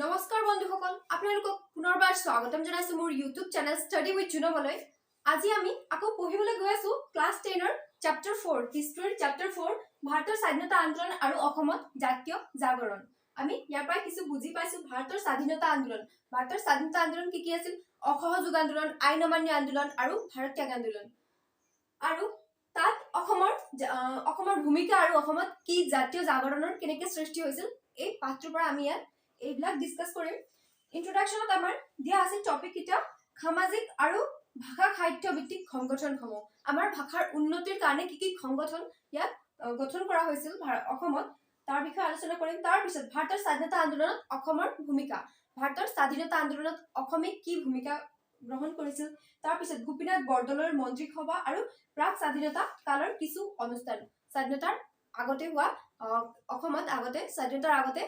নমস্কাৰ বন্ধুসকল, আপোনালোকক পুনৰবাৰ স্বাগতম জনাইছো মোৰ ইউটিউব চেনেল ষ্টাডি উইথ জুনমলৈ। আজি আমি আকৌ পঢ়িবলৈ গৈ আছো ক্লাছ 10ৰ চেপ্টাৰ 4, হিষ্ট্ৰীৰ চেপ্টাৰ 4, ভাৰতৰ স্বাধীনতা আন্দোলন আৰু অসমত জাতীয় জাগৰণ। আমি ইয়াৰ পৰা কিছু বুজি পাইছো ভাৰতৰ স্বাধীনতা আন্দোলন। ভাৰতৰ স্বাধীনতা আন্দোলন কি কি আছিল? অসহযোগ আন্দোলন, আইন অমান্য আন্দোলন আৰু ভাৰত ত্যাগ আন্দোলন। আৰু তাত অসমৰ ভূমিকা আৰু অসমত কি জাতীয় জাগৰণৰ কেনেকে সৃষ্টি হৈছিল, এই পাঠটোৰ পৰা আমি ইয়াত এইবিলাক ডিছকাছ কৰিম। ইন্ট্ৰডাকশ্যনত আমাৰ দিয়া আছিল টপিক কেইটা: সামাজিক আৰু ভাষা সাহিত্য ভিত্তিক সংগঠনসমূহ। আমাৰ ভাষাৰ উন্নতিৰ কাৰণে কি কি সংগঠন ইয়াত গঠন কৰা হৈছিল অসমত, তাৰ বিষয়ে আলোচনা কৰিম। তাৰপিছত ভাৰতৰ স্বাধীনতা আন্দোলনত অসমৰ ভূমিকা, ভাৰতৰ স্বাধীনতা আন্দোলনত অসমে কি ভূমিকা গ্ৰহণ কৰিছিল। তাৰপিছত গোপীনাথ বৰদলৈৰ মন্ত্ৰীসভা আৰু প্ৰাক স্বাধীনতা কালৰ কিছু অনুষ্ঠান, স্বাধীনতাৰ আগতে হোৱা অসমত আগতে স্বাধীনতাৰ আগতে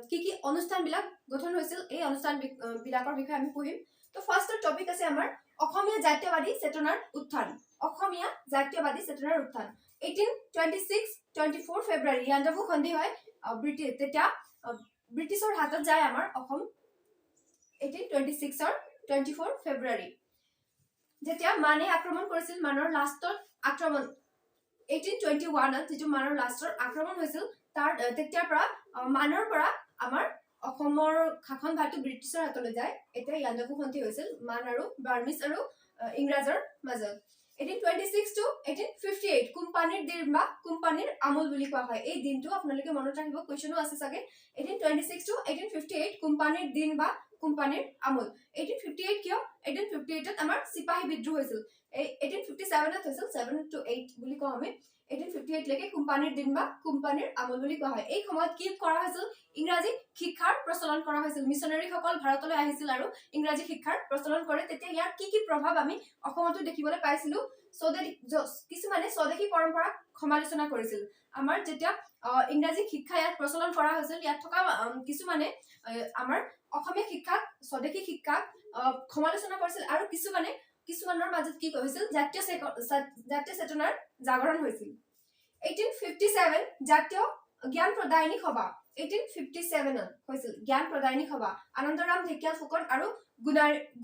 কি কি অনুষ্ঠানবিলাক গঠন হৈছিল, এই অনুষ্ঠান বিলাকৰ বিষয়ে আমি পঢ়িম। তো ফাৰ্ষ্টৰ টপিক আছে আমাৰ অসমীয়া জাতীয়বাদী চেতনাৰ উত্থান। অসমীয়া জাতীয়বাদী চেতনাৰ উত্থান, 1826, 24 ফেব্ৰুৱাৰী, ইয়াণ্ডাবু সন্ধি হয়। তেতিয়া ব্ৰিটিছৰ হাতত যায় আমাৰ অসম। 1826ৰ 24 ফেব্ৰুৱাৰী, যেতিয়া মানে আক্ৰমণ কৰিছিল, মানৰ লাষ্টত আক্ৰমণ, 1821ত যিটো মানৰ লাষ্টৰ আক্ৰমণ হৈছিল, তাৰ তেতিয়াৰ পৰা মানৰ পৰা আমাৰ অসমৰ শাসনভাৰটো ব্ৰিটিছৰ হাতলৈ যায়। এতিয়া ইয়াণ্ডাবু সন্ধি হৈছিল মান আৰু বাৰ্মিজ আৰু ইংৰাজৰ মাজত। 1826 টু 1858, কোম্পানীৰ দিন বা কোম্পানীৰ আমোল বুলি কোৱা হয়। এই দিনটো আপোনালোকে মনত ৰাখিব, কুৱেশ্যনো আছে চাগে। 1826 টু 1858, কোম্পানীৰ দিন বা কোম্পানীৰ আমোল। 1858 কিয়? 1858ত আমাৰ চিপাহী বিদ্ৰোহ হৈছিল। এই 1857ত হৈছিল, 7 টু 8 বুলি কওঁ আমি। 1858লৈকে কোম্পানীৰ দিন বা কোম্পানীৰ আমোল বুলি কোৱা হয়। এই সময়ত কি কৰা হৈছিল? ইংৰাজী শিক্ষাৰ প্ৰচলন কৰা হৈছিল। মিছনেৰীসকল ভাৰতলৈ আহিছিল আৰু ইংৰাজী শিক্ষাৰ প্ৰচলন কৰে। তেতিয়া ইয়াৰ কি কি প্ৰভাৱ আমি অসমতো দেখিবলৈ পাইছিলো? স্বদেশী, কিছুমানে স্বদেশী পৰম্পৰাক সমালোচনা কৰিছিল। আমাৰ যেতিয়া ইংৰাজী শিক্ষা ইয়াত প্ৰচলন কৰা হৈছিল, ইয়াত থকা কিছুমানে আমাৰ অসমীয়া শিক্ষাক, স্বদেশী শিক্ষাক সমালোচনা কৰিছিল। আৰু কিছুমানৰ মাজত কি হৈছিল? জাতীয় চেতনাৰ জাগৰণ হৈছিল। 1857, জাতীয় জ্ঞান প্ৰদায়িনী সভা। 1857ত হৈছিল জ্ঞান প্ৰদায়িনী সভা। আনন্দৰাম ঢেকিয়াল ফুকন আৰু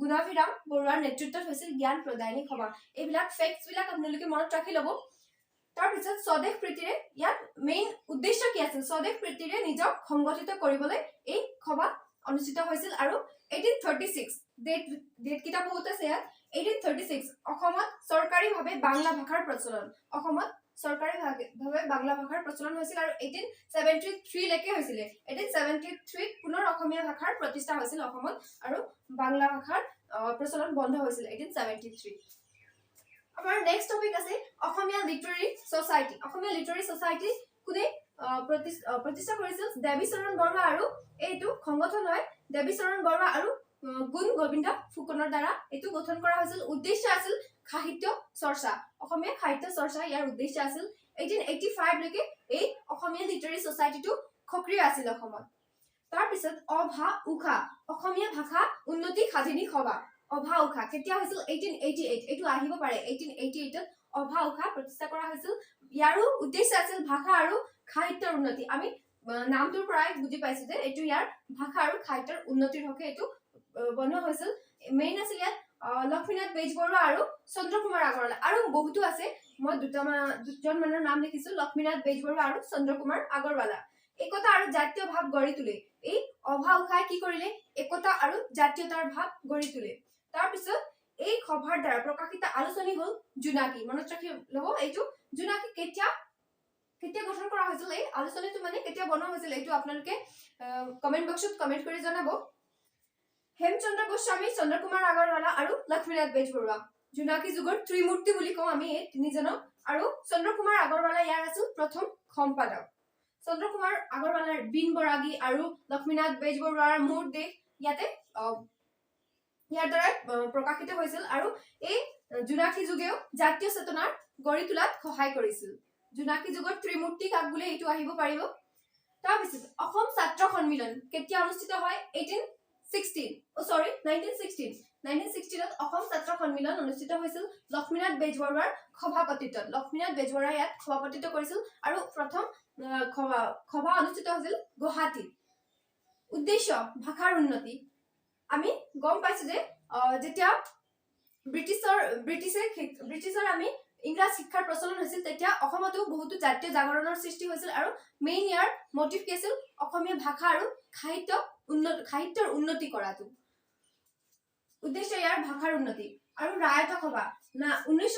গুণাভিৰাম বৰুৱাৰ নেতৃত্বত হৈছিল জ্ঞান প্ৰদায়িনী সভা। এইবিলাক ফেক্টছ বিলাক আপোনালোকে মনত ৰাখি ল'ব। তাৰপিছত স্বদেশ প্ৰীতিৰে, ইয়াত মেইন উদ্দেশ্য কি আছিল? স্বদেশ প্ৰীতিৰে নিজক সংগঠিত কৰিবলৈ এই সভা অনুষ্ঠিত হৈছিল। আৰু 1836, ডেট কেইটা বহুত আছে ইয়াত। 1836, অসমত চৰকাৰীভাৱে বাংলা ভাষাৰ প্ৰচলন। অসমত চৰকাৰীভাৱে বাংলা ভাষাৰ প্ৰচলন হৈছিল আৰু 1873লৈকে হৈছিলে। 1873ত পুনৰ অসমীয়া ভাষাৰ প্ৰতিষ্ঠা হৈছিল অসমত আৰু বাংলা ভাষাৰ প্ৰচলন বন্ধ হৈছিল 1873। আমাৰ নেক্সট টপিক আছে অসমীয়া লিটাৰেৰী ছ'চাইটি। অসমীয়া লিটাৰেৰী ছ'চাইটি কোনে প্ৰতিষ্ঠা কৰিছিল? দেৱীচৰণ বৰুৱা। আৰু এইটো সংগঠন হয় দেৱীচৰণ বৰুৱা আৰু গুণ গোবিন্দ ফুকনৰ দ্বাৰা এইটো গঠন কৰা হৈছিল। উদ্দেশ্য আছিল সাহিত্য চৰ্চা, অসমীয়া সাহিত্য চৰ্চা ইয়াৰ উদ্দেশ্য আছিল। 1885লৈকে এই অসমীয়া লিটাৰেৰী ছ'চাইটিটো সক্ৰিয় আছিল অসমত। তাৰপিছত অভা উষা, অসমীয়া ভাষা উন্নতি সাধিনী সভা। অভা উষা কেতিয়া হৈছিল? 1888। এইটো আহিব পাৰে। 1888ত অভা উষা প্ৰতিষ্ঠা কৰা হৈছিল। ইয়াৰো উদ্দেশ্য আছিল ভাষা আৰু সাহিত্যৰ উন্নতি। আমি নামটোৰ পৰাই বুজি পাইছো যে এইটো ইয়াৰ ভাষা আৰু সাহিত্যৰ উন্নতিৰ হকে এইটো বনোৱা হৈছিল। মেইন আছিল ইয়াত লক্ষ্মীনাথ বেজবৰুৱা আৰু চন্দ্ৰকুমাৰ আগৰৱালা। আৰু বহুতো আছে, মই দুজন মানৰ নাম লিখিছো, লক্ষ্মীনাথ বেজবৰুৱা আৰু চন্দ্ৰকুমাৰ আগৰৱালা। একতা আৰু জাতীয় ভাৱ গঢ়ি তোলে। এই অভা উষাই কি কৰিলে? একতা আৰু জাতীয়তাৰ ভাৱ গঢ়ি তোলে। তাৰপিছত এই সভাৰ দ্বাৰা প্ৰকাশিত আলোচনী হ'ল জোনাকী। মনত ৰাখি ল'ব এইটো। জোনাকী কেতিয়া কেতিয়া গঠন কৰা হৈছিল? এই আলোচনীটো মানে কেতিয়া বনোৱা হৈছিল, এইটো আপোনালোকে কমেণ্ট বক্সত কমেণ্ট কৰি জনাব। হেমচন্দ্ৰ গোস্বামী, চন্দ্ৰকুমাৰ আগৰৱালা আৰু লক্ষ্মীনাথ বেজবৰুৱা, জোনাকী যুগৰ ত্ৰিমূৰ্তি বুলি কওঁ আমি এই তিনিজনক। আৰু চন্দ্ৰকুমাৰ আগৰৱালা ইয়াৰ আছিল প্ৰথম সম্পাদক। চন্দ্ৰকুমাৰ আগৰৱালাৰ বীণ বৰাগী আৰু লক্ষ্মীনাথ বেজবৰুৱাৰ মোৰ দেশ ইয়াতে ইয়াৰ দ্বাৰাই প্ৰকাশিত হৈছিল। আৰু এই জোনাকী যুগেও জাতীয় চেতনাৰ গঢ়ি তোলাত সহায় কৰিছিল। জোনাকী যুগৰ ত্ৰিমূৰ্তি কাক বোলে, এইটো আহিব পাৰিব। তাৰপিছত অসম ছাত্ৰ সন্মিলন কেতিয়া অনুষ্ঠিত হয়? 1816, চৰি, 1916। 1916ত অসম ছাত্ৰ সন্মিলন অনুষ্ঠিত হৈছিল লক্ষ্মীনাথ বেজবৰুৱাৰ সভাপতিত্বত। লক্ষ্মীনাথ বেজবৰুৱাই ইয়াত সভাপতিত্ব কৰিছিল আৰু প্ৰথম সভা অনুষ্ঠিত হৈছিল গুৱাহাটীত। উদ্দেশ্য ভাষাৰ উন্নতি। আমি গম পাইছো যে যেতিয়া ব্ৰিটিছৰ ব্ৰিটিছে ব্ৰিটিছৰ আমি ইংৰাজ শিক্ষাৰ প্ৰচলন হৈছিল, তেতিয়া অসমতো বহুতো জাতীয় জাগৰণৰ সৃষ্টি হৈছিল। আৰু মেইন ইয়াৰ মটিভ কি আছিল? অসমীয়া ভাষা আৰু সাহিত্যৰ উন্নতি কৰাটো উদ্দেশ্য, ইয়াৰ ভাষাৰ উন্নতি। আৰু ৰায়ত সভা না, 19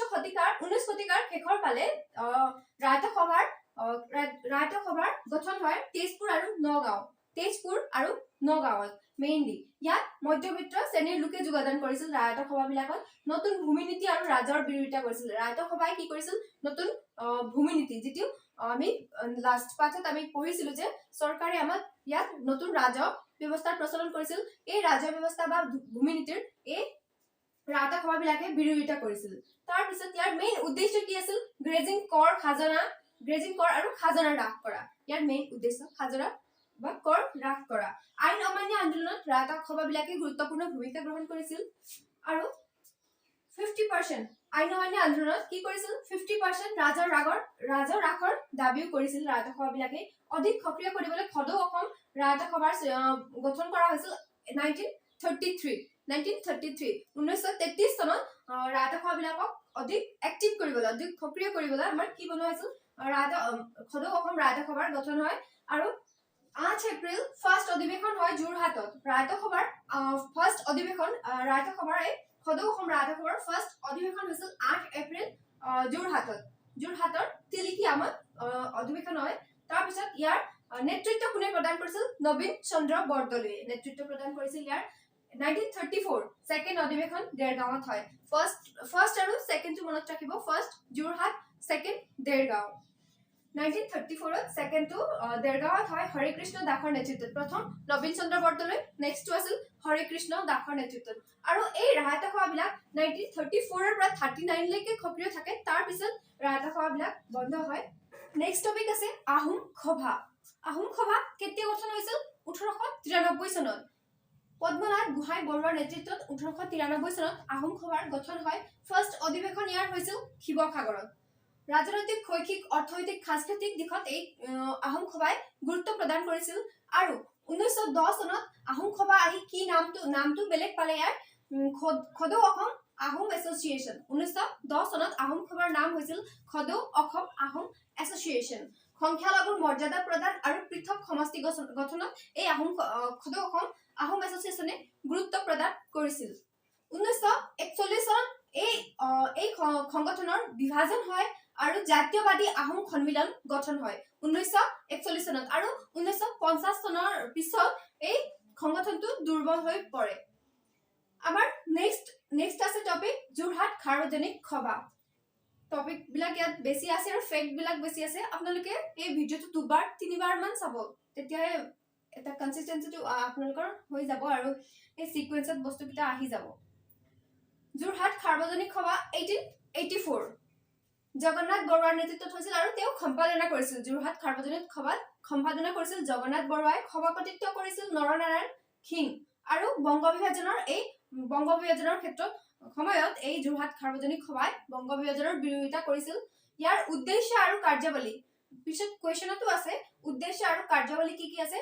শতিকাৰ শেষৰ ফালে ৰায়ত সভাৰ গঠন হয় তেজপুৰ আৰু নগাঁও, তেজপুৰ আৰু নগাঁৱত মেইনলি। ইয়াত মধ্যবিত্ত শ্ৰেণীৰ লোকে যোগদান কৰিছিল। ৰায়ত সভাবিলাকত নতুন ভূমি নীতি আৰু ৰাজৰ বিৰোধিতা কৰিছিল। ৰায়ত সভাই কি কৰিছিল? নতুন ভূমি নীতি, যিটো আমি লাষ্ট পাঠত আমি পঢ়িছিলো যে চৰকাৰে আমাক ইয়াত নতুন ৰাজহ ব্যৱস্থাৰ প্ৰচলন কৰিছিল। এই ৰাজহ ব্যৱস্থা বা ভূমি নীতিৰ এই ৰায়ত সভাবিলাকে বিৰোধিতা কৰিছিল। তাৰপিছত ইয়াৰ মেইন উদ্দেশ্য কি আছিল? গ্ৰেজিং কৰ খাজনা, গ্ৰেজিং কৰ আৰু খাজনা হ্ৰাস কৰা। ইয়াৰ মেইন উদ্দেশ্য খাজনা বা কৰ হ্ৰাস কৰা। আইন অমান্য আন্দোলনত ৰায়ত সভাবিলাকে গুৰুত্বপূৰ্ণ ভূমিকা গ্ৰহণ কৰিছিল। আৰু 50% আইন অমান্য আন্দোলনত কি কৰিছিল? 50% ৰাজৰ ৰাসৰ দাবীও কৰিছিল ৰায়ত সভাবিলাকে। অধিক সক্ৰিয় কৰিবলৈ সদৌ অসম ৰায়ত সভাৰ গঠন কৰা হৈছিল 1933, 1933, 1933 চনত। ৰায়ত সভাবিলাকক অধিক এক্টিভ কৰিবলৈ, অধিক সক্ৰিয় কৰিবলৈ আমাৰ কি বনোৱা হৈছিল? সদৌ অসম ৰায়ত সভাৰ গঠন হয়। আৰু 8 এপ্ৰিল ফাৰ্ষ্ট অধিৱেশন হয় যোৰহাটত। ৰায়ত সভাৰ ফাৰ্ষ্ট অধিৱেশন, ৰায়ত সভাৰ এই সদৌ অসম ৰায়ত সভাৰ ফাৰ্ষ্ট অধিৱেশন হৈছিল 8 এপ্ৰিল যোৰহাটত, যোৰহাটৰ তিলিকিয়ামত অধিৱেশন হয়। তাৰপিছত ইয়াৰ নেতৃত্ব কোনে প্ৰদান কৰিছিল? নবীন চন্দ্ৰ বৰদলৈয়ে নেতৃত্ব প্ৰদান কৰিছিল ইয়াৰ। 1934 ছেকেণ্ড অধিৱেশন দেৰগাঁৱত হয়। ফাৰ্ষ্ট ফাৰ্ষ্ট আৰু ছেকেণ্ডটো মনত ৰাখিব। First Jorhat, second Dergaon. 1934ত ছেকেণ্ডটো দেৰগাঁৱত হয় হৰিকৃষ্ণ দাসৰ নেতৃত্বত। প্ৰথম নবীন চন্দ্ৰ বৰদলৈ, নেক্সটটো আছিল হৰিকৃষ্ণ দাসৰ নেতৃত্বত। আৰু এই ৰায়ত সভাবিলাক 1934ৰ পৰা 39লৈকে সক্ৰিয় থাকে। তাৰপিছত ৰায়ত সভাবিলাক বন্ধ হয়। নেক্সট টপিক আছে আহোম সভা। আহোম সভা কেতিয়া গঠন হৈছিল? 1893 চনত। পদ্মনাথ গোহাঁই বৰুৱাৰ নেতৃত্বত 1893 চনত আহোম সভাৰ গঠন হয়। ফাৰ্ষ্ট অধিৱেশন ইয়াৰ হৈছিল শিৱসাগৰত। ৰাজনৈতিক, শৈক্ষিক, অৰ্থনৈতিক, সাংস্কৃতিক দিশত এই আহোম সভাই গুৰুত্ব প্ৰদান কৰিছিল। আৰু 1910 চনত আহোম সভা আহি কি নামটো বেলেগ পালে ইয়াৰ, সদৌ অসম আহোম এছ'চিয়েশ্যন। 1910 চনত আহোম সভাৰ নাম হৈছিল সদৌ অসম আহোম এছ'চিয়েশ্যন। সংখ্যালঘুৰ মৰ্যাদা প্ৰদান আৰু পৃথক সমষ্টি গঠনত এই সদৌ অসম আহোম এছ'চিয়েশ্যনে গুৰুত্ব প্ৰদান কৰিছিল। 1941 চনত এই সংগঠনৰ বিভাজন হয় আৰু জাতীয়বাদী আহোম সন্মিলন গঠন হয় 1941 চনত। আৰু 1950 চনৰ পিছত এই সংগঠনটো দুৰ্বল হৈ পৰে। আমাৰ নেক্সট নেক্সট আছে টপিক যোৰহাট সাৰ্বজনিক সভা। টপিক বিলাক ইয়াত বেছি আছে আৰু ফেক্ট বিলাক বেছি আছে। আপোনালোকে এই ভিডিঅ'টো দুবাৰ তিনিবাৰ মান চাব, তেতিয়াহে এটা কনচিষ্টেঞ্চিটো আপোনালোকৰ হৈ যাব আৰু এই চিকুৱেঞ্চত বস্তুকেইটা আহি যাব। যোৰহাট সাৰ্বজনিক সভা 1884, জগন্নাথ বৰুৱাৰ নেতৃত্বত হৈছিল আৰু তেওঁ সম্পাদনা কৰিছিল। যোৰহাট সাৰ্বজনিক সভাত সম্পাদনা কৰিছিল জগন্নাথ বৰুৱাই, সভাপতিত্ব কৰিছিল নৰনাৰায়ণ সিং। আৰু বংগ বিভাজনৰ ক্ষেত্ৰত সময়ত এই যোৰহাট সাৰ্বজনিক সভাই বংগ বিভাজনৰ বিৰোধিতা কৰিছিল। ইয়াৰ উদ্দেশ্য আৰু কাৰ্যাৱলী পিছত কুৱেশ্যনতো আছে। উদ্দেশ্য আৰু কাৰ্যাৱলী কি কি আছে?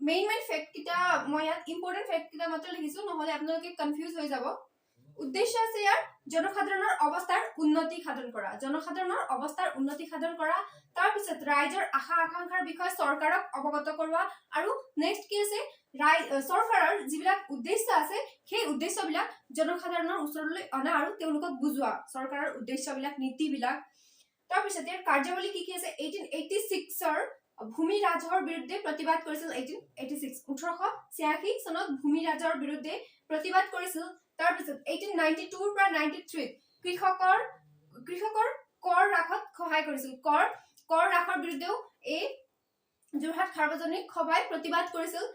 মেইন মেইন ফেক্ট কেইটা মই ইয়াত ইম্পৰ্টেণ্ট ফেক্ট কেইটা মাত্ৰ লিখিছো, নহ'লে আপোনালোকে কনফিউজ হৈ যাব। উদ্দেশ্য আছে ইয়াৰ জনসাধাৰণৰ অৱস্থাৰ উন্নতি সাধন কৰা, জনসাধাৰণৰ অৱস্থাৰ উন্নতি সাধন কৰা। তাৰপিছত ৰাইজৰ আশা আকাংক্ষাৰ বিষয়ে চৰকাৰক অৱগত কৰোৱা। আৰু নেক্সট কি আছে? চৰকাৰৰ যিবিলাক উদ্দেশ্য আছে, সেই উদ্দেশ্যবিলাক জনসাধাৰণৰ ওচৰলৈ অনা আৰু তেওঁলোকক বুজোৱা চৰকাৰৰ উদ্দেশ্যবিলাক, নীতিবিলাক। তাৰপিছত ইয়াৰ কাৰ্যাৱলী কি কি আছে? 1886ৰ ভূমি ৰাজহৰ বিৰুদ্ধে প্ৰতিবাদ কৰিছিল। 1886, 1886 চনত ভূমি ৰাজহৰ বিৰুদ্ধে প্ৰতিবাদ কৰিছিল। তাৰপিছত 1892ৰ পৰা 93ত কৃষকৰ কৰ হ্ৰাসত সহায় কৰিছিল। কৰ হ্ৰাসৰ বিৰুদ্ধেও এই যোৰহাট সাৰ্বজনিক সভাই প্ৰতিবাদ কৰিছিল,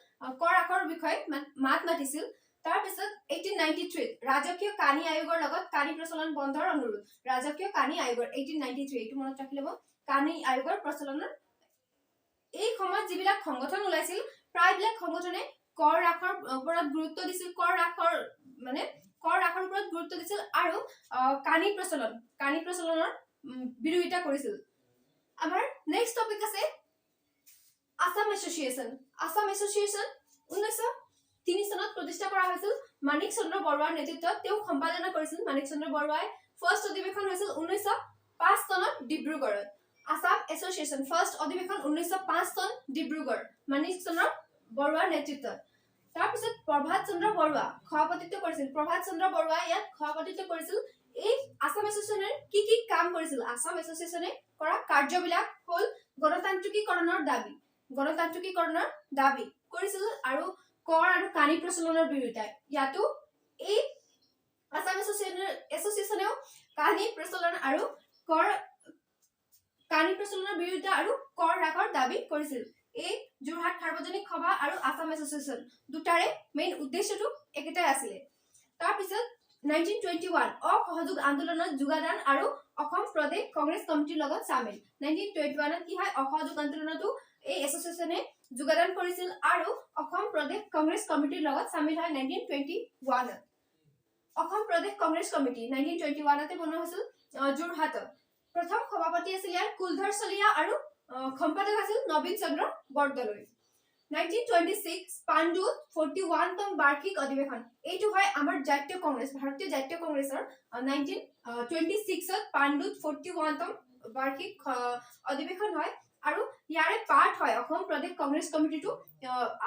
কৰ হ্ৰাসৰ বিষয়ে মাত মাতিছিল। তাৰপিছত 1893ত ৰাজকীয় কানি আয়োগৰ লগত কানি প্ৰচলন বন্ধৰ অনুৰোধ। ৰাজকীয় কানি আয়োগৰ 1893, এইটো মনত ৰাখি ল'ব। কানি আয়োগৰ প্ৰচলনৰ এই সময়ত যিবিলাক সংগঠন ওলাইছিল, প্ৰায়বিলাক সংগঠনে কৰ হ্ৰাসৰ ওপৰত গুৰুত্ব দিছিল, কৰ হ্ৰাসৰ মানে কৰ হ্ৰাসৰ ওপৰত গুৰুত্ব দিছিল আৰু কানি প্ৰচলনৰ বিৰোধিতা কৰিছিল। আমাৰ নেক্সট টপিক আছে আছাম এছ'চিয়েশ্যন। আছাম এছ'চিয়েশ্যন 1903 চনত প্ৰতিষ্ঠা কৰা হৈছিল মাণিক চন্দ্ৰ বৰুৱাৰ নেতৃত্বত। তেওঁ সম্পাদনা কৰিছিল মাণিক চন্দ্ৰ বৰুৱাই। ফাৰ্ষ্ট অধিৱেশন হৈছিল 1905 চনত ডিব্ৰুগড়ত। আছাম এছ'চিয়েশ্যন ফাৰ্ষ্ট অধিৱেশন 1905 চন, ডিব্ৰুগড়, মাণিক চন্দ্ৰ বৰুৱাৰ নেতৃত্বত। তাৰপিছত প্ৰভাত চন্দ্ৰ বৰুৱা সভাপতিত্ব কৰিছিল। প্ৰভাত চন্দ্ৰ বৰুৱাই ইয়াত সভাপতিত্ব কৰিছিল। এই আছাম এছ'চিয়েশ্যনে কি কি কাম কৰিছিল? আছাম এছ'চিয়েশ্যনে কৰা কাৰ্যবিলাক হ'ল গণতান্ত্ৰিকীকৰণৰ দাবী, গণতান্ত্ৰিকীকৰণৰ দাবী কৰিছিল আৰু কৰ আৰু কানি প্ৰচলনৰ বিৰোধিতা। ইয়াতো এই আছাম এছ'চিয়েশ্যনেও কানি প্ৰচলন আৰু কৰ, কানি প্ৰচলনৰ বিৰোধিতা আৰু কৰ হ্ৰাসৰ দাবী কৰিছিল। এই যোৰহাট সাৰ্বজনিক সভা আৰু আছাম এছ'চিয়েশ্যন দুটাৰে মেইন উদ্দেশ্যটো একেটাই আছিলে। তাৰপিছত 1921, অসহযোগ আন্দোলনত যোগদান আৰু অসম প্ৰদেশ কংগ্ৰেছ কমিটিৰ লগত চামিল। 1921ত কি হয়? অসহযোগ আন্দোলনতো এই এছ'চিয়েশ্যনে যোগদান কৰিছিল আৰু অসম প্ৰদেশ কংগ্ৰেছ কমিটিৰ লগত চামিল হয় 1921ত। অসম প্ৰদেশ কংগ্ৰেছ কমিটি 1921তে বনোৱা হৈছিল যোৰহাটত। প্ৰথম সভাপতি আছিল ইয়াৰ কুলধৰ চলিহা আৰু সম্পাদক আছিল নবীন চন্দ্ৰ বৰদলৈ। 1926, পাণ্ডুত 41তম বাৰ্ষিক অধিৱেশন। এইটো হয় আমাৰ জাতীয় কংগ্ৰেছ, ভাৰতীয় জাতীয় কংগ্ৰেছৰ 1926ত পাণ্ডুত 41তম বাৰ্ষিক অধিৱেশন হয় আৰু ইয়াৰে পাৰ্ট হয় অসম প্ৰদেশ কংগ্ৰেছ কমিটিটো।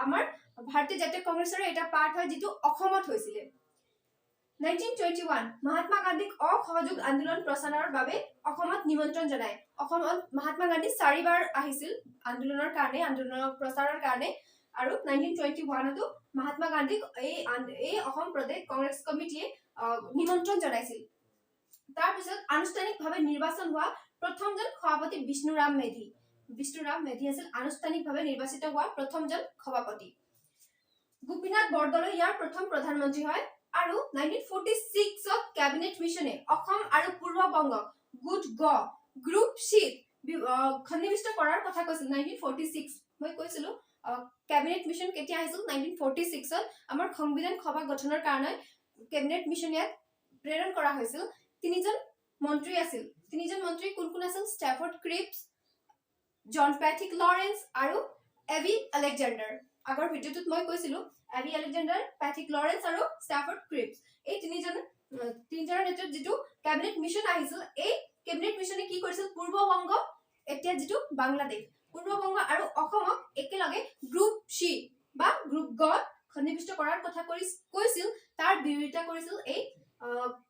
আমাৰ ভাৰতীয় জাতীয় কংগ্ৰেছৰে এটা পাৰ্ট হয়, যিটো অসমত হৈছিলে। 1921, মহাত্মা গান্ধীক অসহযোগ আন্দোলন প্ৰচাৰৰ বাবে অসমত নিমন্ত্ৰণ জনায়। অসমত মহাত্মা গান্ধী চাৰিবাৰ আহিছিল আন্দোলনৰ কাৰণে, আন্দোলনৰ প্ৰচাৰৰ কাৰণে। আৰু 1921তো মহাত্মা গান্ধীক এই অসম প্ৰদেশ কংগ্ৰেছ কমিটিয়ে নিমন্ত্ৰণ জনাইছিল। তাৰপিছত আনুষ্ঠানিকভাৱে নিৰ্বাচন হোৱা প্ৰথমজন সভাপতি বিষ্ণুৰাম মেধি। বিষ্ণুৰাম মেধি আছিল আনুষ্ঠানিকভাৱে নিৰ্বাচিত হোৱা প্ৰথমজন সভাপতি। গোপীনাথ বৰদলৈ ইয়াৰ প্ৰথম প্ৰধানমন্ত্ৰী হয়। আৰু 1946ত কেবিনেট মিছনে অসম আৰু পূৰ্ব বংগক গোট গ, গ্ৰুপ চিত সন্নিৱিষ্ট কৰাৰ কথা কৈছিল। 1946, মই কৈছিলো কেবিনেট মিছন কেতিয়া আহিছিল। 1946ত আমাৰ সংবিধান সভা গঠনৰ কাৰণে কেবিনেট মিছন ইয়াত প্ৰেৰণ কৰা হৈছিল। তিনিজন মন্ত্ৰী আছিল। তিনিজন মন্ত্ৰী কোন কোন আছিল? ষ্টেফৰ্ড ক্ৰিপছ, জন পেথিক লৰেন্স আৰু এভি আলেকজেণ্ডাৰ। আগৰ ভিডিঅ'টোত মই কৈছিলো, এভি আলেকজেণ্ডাৰ, পেথিক লৰেন্স আৰু ষ্টেফৰ্ড ক্ৰিপছ, এই তিনিজনৰ নেতৃত্বত যিটো কেবিনেট মিছন আহিছিল, এই কেবিনেট মিছনে কি কৰিছিল? পূৰ্ব বংগ, এতিয়া যিটো বাংলাদেশ, পূৰ্ব বংগ আৰু অসমক একেলগে গ্ৰুপ চি বা গ্ৰুপ গ সন্নিৱিষ্ট কৰাৰ কথা কৈছিল। তাৰ বিৰোধিতা কৰিছিল এই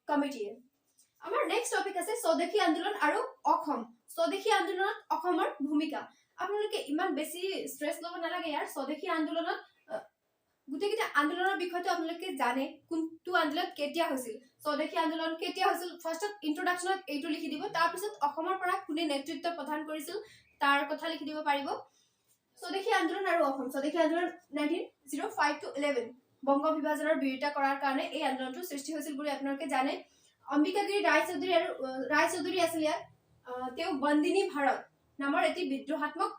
কমিটিয়ে। আমাৰ নেক্সট টপিক আছে স্বদেশী আন্দোলন আৰু অসম। স্বদেশী আন্দোলনত অসমৰ ভূমিকা। আপোনালোকে ইমান বেছি ষ্ট্ৰেছ ল'ব নালাগে ইয়াৰ। স্বদেশী আন্দোলনত গোটেইকেইটা আন্দোলনৰ বিষয়টো আপোনালোকে জানে, কোনটো আন্দোলন কেতিয়া হৈছিল, স্বদেশী আন্দোলন কেতিয়া হৈছিল। ফাৰ্ষ্টত ইন্ট্ৰডাকশ্যনত এইটো লিখি দিব। তাৰপিছত অসমৰ পৰা কোনে নেতৃত্ব প্ৰদান কৰিছিল, তাৰ কথা লিখি দিব পাৰিব। স্বদেশী আন্দোলন আৰু অসম। স্বদেশী আন্দোলন 1905 to 11, Banga বিভাজনৰ বিৰোধিতা কৰাৰ কাৰণে এই আন্দোলনটোৰ সৃষ্টি হৈছিল বুলি আপোনালোকে জানে। অম্বিকাগিৰি ৰায়চৌধুৰী আৰু ৰায়চৌধুৰী আছিল ইয়াত। তেওঁ বন্দিনী ভাৰত নামৰ এটি বিদ্ৰোহাত্মক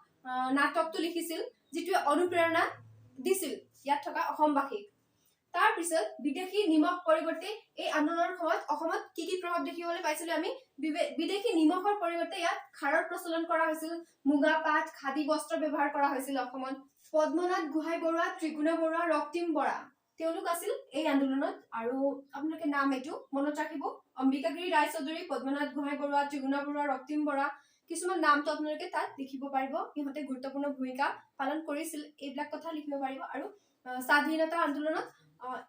নাটকটো লিখিছিল, যিটোৱে অনুপ্ৰেৰণা দিছিল ইয়াত থকা অসমবাসীক। তাৰপিছত বিদেশী নিমখ পৰিৱৰ্তে, এই আন্দোলনৰ সময়ত অসমত কি কি প্ৰভাৱ দেখিবলৈ পাইছিলো আমি? বিদেশী নিমখৰ পৰিৱৰ্তে ইয়াত খাৰৰ প্ৰচলন কৰা হৈছিল। মুগা পাট, খাদী বস্ত্ৰ ব্যৱহাৰ কৰা হৈছিল অসমত। পদ্মনাথ গোহাঁই বৰুৱা, ত্ৰিগুণা বৰুৱা, ৰক্তিম বৰা, তেওঁলোক আছিল এই আন্দোলনত। আৰু আপোনালোকে নাম এইটো মনত ৰাখিব, অম্বিকাগিৰি ৰায়চৌধুৰী, পদ্মনাথ গোহাঁই বৰুৱা, ত্ৰিগুণা বৰুৱা, ৰক্তিম বৰা, কিছুমান নামটো আপোনালোকে তাত দেখিব পাৰিব। সিহঁতে গুৰুত্বপূৰ্ণ ভূমিকা পালন কৰিছিল, এইবিলাক কথা লিখিব পাৰিব। আৰু স্বাধীনতা আন্দোলনত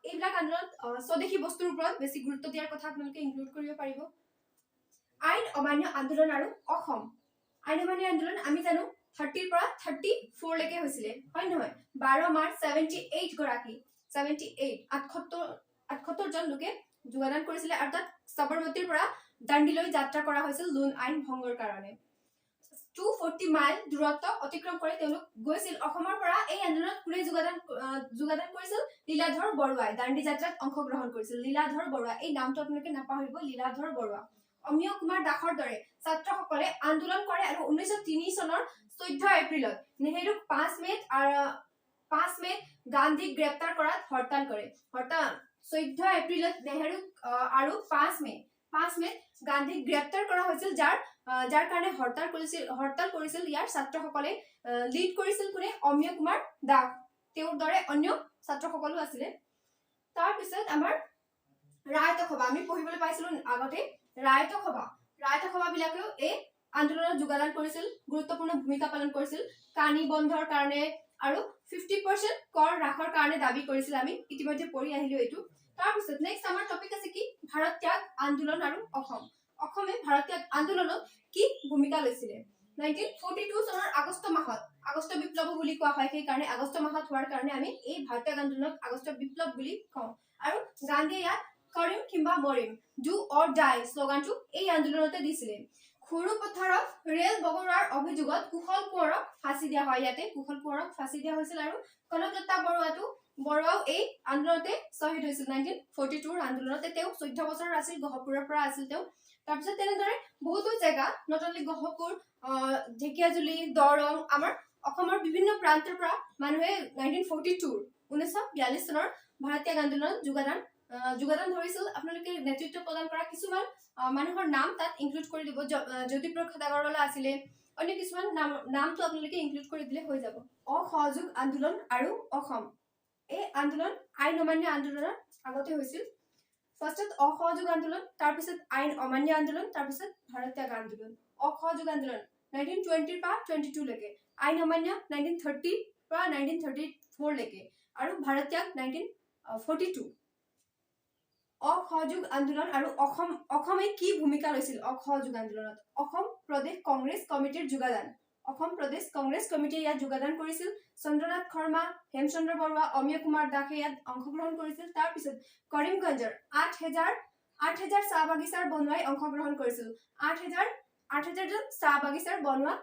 এইবিলাক আন্দোলনত স্বদেশী বস্তুৰ ওপৰত বেছি গুৰুত্ব দিয়াৰ কথা আপোনালোকে ইনক্লুড কৰিব পাৰিব। আইন অমান্য আন্দোলন আৰু অসম। আইন অমান্য আন্দোলন আমি জানো 30ৰ পৰা 34লৈকে হৈছিলে, হয় নহয়? 12 মাৰ্চ, 78 গৰাকী, 78, 78জন লোকে যোগদান কৰিছিলে আৰু তাত সবৰমতীৰ পৰা দাণ্ডিলৈ যাত্ৰা কৰা হৈছিল লোন আইন ভংগৰ কাৰণে। 240 মাইল দূৰত্ব অতিক্ৰম কৰি তেওঁলোক গৈছিল অসমৰ পৰা। এই আন্দোলনত কোনে যোগদান কৰিছিল? লীলাধৰ বৰুৱাই দাণ্ডি যাত্ৰাত অংশগ্ৰহণ কৰিছিল। লীলাধৰ বৰুৱা, এই নামটো আপোনালোকে নাপাহৰিব, লীলাধৰ বৰুৱা। অমিয় কুমাৰ দাসৰ দৰে ছাত্ৰসকলে আন্দোলন কৰে আৰু 1903 চনৰ 14 এপ্ৰিলত নেহেৰুক 5 মে'ত গান্ধীক গ্ৰেপ্তাৰ কৰাত হৰতাল কৰে। হৰতাল 14 এপ্ৰিলত নেহেৰুক আৰু 5 মে 5 মে'ত গান্ধীক গ্ৰেপ্তাৰ কৰা হৈছিল, যাৰ কাৰণে হৰতাল কৰিছিল ইয়াৰ ছাত্ৰসকলে। লিড কৰিছিল কোনে? অমিয় কুমাৰ দাস। তেওঁৰ দৰে অন্য ছাত্ৰসকলো আছিলে। তাৰপিছত আমাৰ ৰায়ত সভা আমি পঢ়িবলৈ পাইছিলো আগতে। ৰায়ত সভাবিলাকেও এই আন্দোলনত যোগদান কৰিছিল, গুৰুত্বপূৰ্ণ ভূমিকা পালন কৰিছিল। কানি বন্ধৰ কাৰণে আৰু 50% কৰ হ্ৰাসৰ কাৰণে দাবী কৰিছিল। আমি ইতিমধ্যে পঢ়ি আহিলো এইটো। তাৰপিছত নেক্সট আমাৰ টপিক আছে কি? ভাৰত ত্যাগ আন্দোলন আৰু অসম। অসমে ভাৰত ত্যাগ আন্দোলনত কি ভূমিকা লৈছিলে? 1942 চনৰ আগষ্ট মাহত, আগষ্ট বিপ্লৱ বুলি কোৱা হয়, সেইকাৰণে আগষ্ট মাহত হোৱাৰ কাৰণে আমি এই ভাৰত ত্যাগ আন্দোলনক আগষ্ট বিপ্লৱ বুলি কওঁ। আৰু গান্ধীয়ে ইয়াত "কৰিম কিম্বা মৰিম", "do or ডাই" শ্লোগানটো এই আন্দোলনতে দিছিলে। সৰুপথাৰত ৰেল বগৰোৱাৰ অভিযোগত কুশল কোঁৱৰক ফাঁচি দিয়া হয়। ইয়াতে কুশল কোঁৱৰক ফাঁচি দিয়া হৈছিল আৰু কনকলতা বৰুৱাও এই আন্দোলনতে শ্বহীদ হৈছিল। 1942ৰ আন্দোলনতে তেওঁ 14 বছৰৰ আছিল, গহপুৰৰ পৰা আছিল তেওঁ। তাৰপিছত তেনেদৰে বহুতো জেগা, not only Gohpur, Dhekiajuli, Darrang, আমাৰ অসমৰ বিভিন্ন প্ৰান্তৰ পৰা মানুহে 1942ৰ, 1942 চনৰ ভাৰত ত্যাগ আন্দোলনত যোগদান ধৰিছিল। আপোনালোকে নেতৃত্ব প্ৰদান কৰা কিছুমান মানুহৰ নাম তাত ইনক্লুড কৰি দিব। জ্যোতিপ্ৰসাদ আগৰৱালা আছিলে, অন্য কিছুমান নামটো আপোনালোকে ইনক্লুড কৰি দিলে হৈ যাব। অসহযোগ আন্দোলন আৰু অসম। এই আন্দোলন আইন অমান্য আন্দোলনৰ আগতে হৈছিল। ফাৰ্ষ্টত অসহযোগ আন্দোলন, তাৰপিছত আইন অমান্য আন্দোলন, তাৰপিছত ভাৰত ত্যাগ আন্দোলন। অসহযোগ আন্দোলন 1920ৰ পৰা 22লৈকে, আইন অমান্য 1930ৰ পৰা 1934লৈকে আৰু ভাৰত ত্যাগ 1942। অসহযোগ আন্দোলন আৰু অসম। অসমে কি ভূমিকা লৈছিল অসহযোগ আন্দোলনত? অসম প্ৰদেশ কংগ্ৰেছ কমিটিৰ যোগদান। অসম প্ৰদেশ কংগ্ৰেছ কমিটিয়ে ইয়াত যোগদান কৰিছিল। চন্দ্ৰনাথ শৰ্মা, হেমচন্দ্ৰ বৰুৱা, অমিয় কুমাৰ দাসে ইয়াত অংশগ্ৰহণ কৰিছিল। তাৰপিছত কৰিমগঞ্জৰ 8000 চাহ বাগিচাৰ বনুৱাই অংশগ্ৰহণ কৰিছিল। 8000জন চাহ বাগিচাৰ বনুৱা,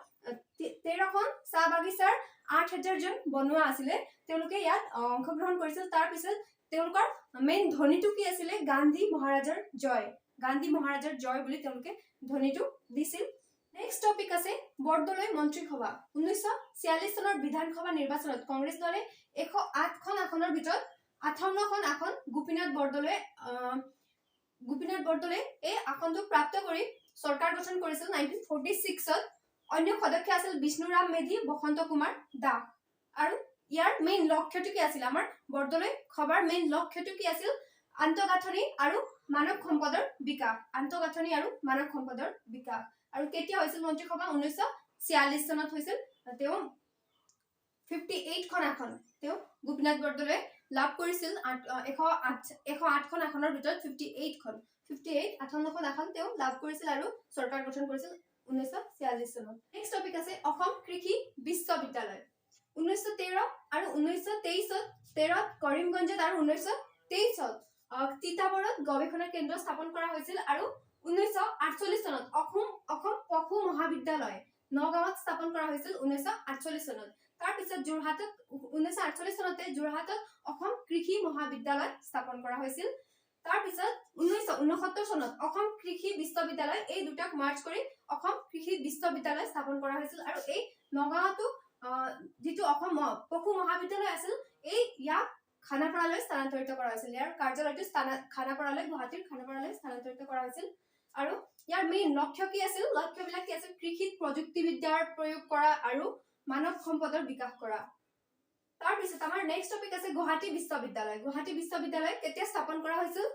13খন চাহ বাগিচাৰ 8000জন বনুৱা আছিলে, তেওঁলোকে ইয়াত অংশগ্ৰহণ কৰিছিল। তাৰপিছত তেওঁলোকৰ মেইন ধ্বনিটো কি আছিলে? "গান্ধী মহাৰাজৰ জয়", "গান্ধী মহাৰাজৰ জয়" বুলি তেওঁলোকে ধ্বনিটো দিছিল। নেক্সট টপিক আছে বৰদলৈ মন্ত্ৰীসভা। 1946 চনৰ বিধানসভা নিৰ্বাচনত কংগ্ৰেছ দলে 108খন আসনৰ ভিতৰত 58খন আসন গোপীনাথ বৰদলৈ এই আসনটো প্ৰাপ্ত কৰি চৰকাৰ গঠন কৰিছিল 1946ত। অন্য সদস্য আছিল বিষ্ণুৰাম মেধি, বসন্ত কুমাৰ দাস। আৰু ইয়াৰ মেইন লক্ষ্যটো কি আছিল? আমাৰ বৰদলৈ সভাৰ মেইন লক্ষ্যটো কি আছিল? আন্তঃগাঁথনি আৰু মানৱ সম্পদৰ বিকাশ। আন্তঃগাঁথনি আৰু মানৱ সম্পদৰ বিকাশ। আৰু কেতিয়া হৈছিল মন্ত্ৰীসভা? 1946 চনত হৈছিল। তেওঁ 58খন আসন তেওঁ গোপীনাথ বৰদলৈ লাভ কৰিছিল। 108খন আসনৰ ভিতৰত 58খন, 58, 58খন আসন তেওঁ লাভ কৰিছিল আৰু চৰকাৰ গঠন কৰিছিল 1946 চনত। নেক্সট টপিক আছে অসম কৃষি বিশ্ববিদ্যালয়। 1913 আৰু 1923ত, 13ত কৰিমগঞ্জত আৰু 1923ত তিতাবৰত গৱেষণা কেন্দ্ৰ স্থাপন কৰা হৈছিল। আৰু 1948 চনত অসম অসম পশু মহাবিদ্যালয় নগাঁৱত স্থাপন কৰা হৈছিল 1948 চনত। তাৰপিছত যোৰহাটত 1948 চনতে যোৰহাটত অসম কৃষি মহাবিদ্যালয় স্থাপন কৰা হৈছিল। তাৰপিছত 1969 চনত অসম কৃষি বিশ্ববিদ্যালয়, এই দুটাক মাৰ্জ কৰি অসম কৃষি বিশ্ববিদ্যালয় স্থাপন কৰা হৈছিল। আৰু এই নগাঁৱতো যিটো অসম পশু মহাবিদ্যালয় আছিল, এই ইয়াক খানাপাৰালৈ স্থানান্তৰিত কৰা হৈছিল। ইয়াৰ কাৰ্যালয়টো খানাপাৰালৈ, গুৱাহাটীৰ খানাপাৰালৈ স্থানান্তৰিত কৰা হৈছিল। আৰু ইয়াৰ মেইন লক্ষ্য কি আছিল? লক্ষ্যবিলাক কি আছিল? কৃষিত প্ৰযুক্তিবিদ্যাৰ প্ৰয়োগ কৰা আৰু মানৱ সম্পদৰ বিকাশ কৰা। তাৰপিছত আমাৰ নেক্সট টপিক আছে গুৱাহাটী বিশ্ববিদ্যালয়। গুৱাহাটী বিশ্ববিদ্যালয় কেতিয়া স্থাপন কৰা হৈছিল?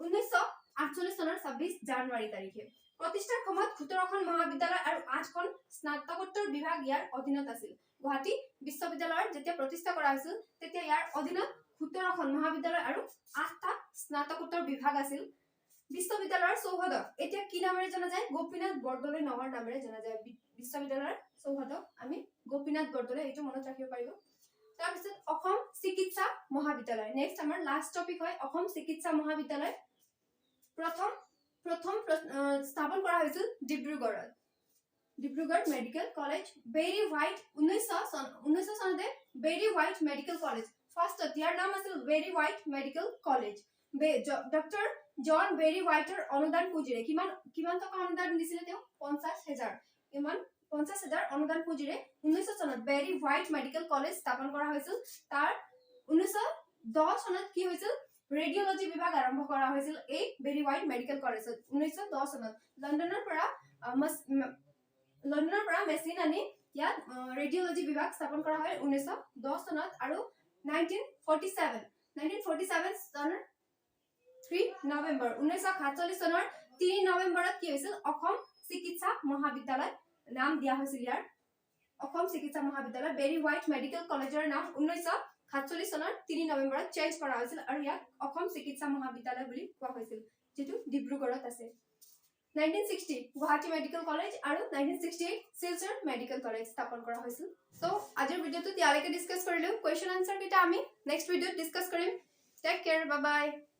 1948 চনৰ 26 জানুৱাৰী তাৰিখে। প্ৰতিষ্ঠাৰ সময়ত 17খন মহাবিদ্যালয় আৰু আঠখন স্নাতকোত্তৰ বিভাগ ইয়াৰ অধীনত আছিল। গুৱাহাটী বিশ্ববিদ্যালয়ৰ যেতিয়া প্ৰতিষ্ঠা কৰা হৈছিল, তেতিয়া ইয়াৰ অধীনত 17খন মহাবিদ্যালয় আৰু আঠটা স্নাতকোত্তৰ বিভাগ আছিল। বিশ্ববিদ্যালয়ৰ চৌহদক এতিয়া কি নামেৰে জনা যায়? গোপীনাথ বৰদলৈ নগৰ নামেৰে জনা যায়। বিশ্ববিদ্যালয়ৰ চৌহদক আমি গোপীনাথ বৰদলৈ, এইটো মনত ৰাখিব পাৰিব। তাৰপিছত অসম চিকিৎসা মহাবিদ্যালয়। নেক্সট আমাৰ লাষ্ট টপিক হয় অসম চিকিৎসা মহাবিদ্যালয়। প্ৰথম প্ৰথম স্থাপন কৰা হৈছিল ডিব্ৰুগড়ত, Dibrugarh medical college. Barry white, 1900 চনতে বেৰী হোৱাইট মেডিকেল কলেজ, ফাৰ্ষ্টত ইয়াৰ নাম আছিল Berry White medical college. Doctor John Berry হোৱাইটৰ অনুদান পুঁজিৰে, কিমান কিমান টকা অনুদান দিছিলে তেওঁ? 50,000। কিমান? 50,000 অনুদান পুঁজিৰে 1900 চনত বেৰী হোৱাইট মেডিকেল কলেজ স্থাপন কৰা হৈছিল। তাৰ 1910 চনত কি হৈছিল? ৰেডিঅ'লজি বিভাগ আৰম্ভ কৰা হৈছিল এই বেৰী হোৱাইট মেডিকেল কলেজত 1910 চনত। লণ্ডনৰ পৰা মেচিন আনি ইয়াত ৰেডিঅ'লজি বিভাগ স্থাপন কৰা হয় 1910 চনত। আৰু 1947 চনৰ 3 নৱেম্বৰ, 1947 চনৰ 3 নৱেম্বৰত কি হৈছিল? অসম চিকিৎসা মহাবিদ্যালয় নাম দিয়া হৈছিল ইয়াৰ। অসম চিকিৎসা মহাবিদ্যালয়, বেৰী হোৱাইট মেডিকেল কলেজৰ নাম 1947 চনৰ 3 নৱেম্বৰত চেঞ্জ কৰা হৈছিল আৰু ইয়াক অসম চিকিৎসা মহাবিদ্যালয় বুলি কোৱা হৈছিল, যিটো ডিব্ৰুগড়ত আছে। 1960 গুৱাহাটী মেডিকেল কলেজ আৰু 1968 শিলচৰ মেডিকেল কলেজ স্থাপন কৰা হৈছিল। চ' আজিৰ ভিডিঅ'টোত ইয়ালৈকে ডিছকাছ কৰিলোঁ। কুৱেশ্যন আনচাৰ কেইটা আমি নেক্সট ভিডিঅ'ত ডিছকাছ কৰিম। Take care, bye bye.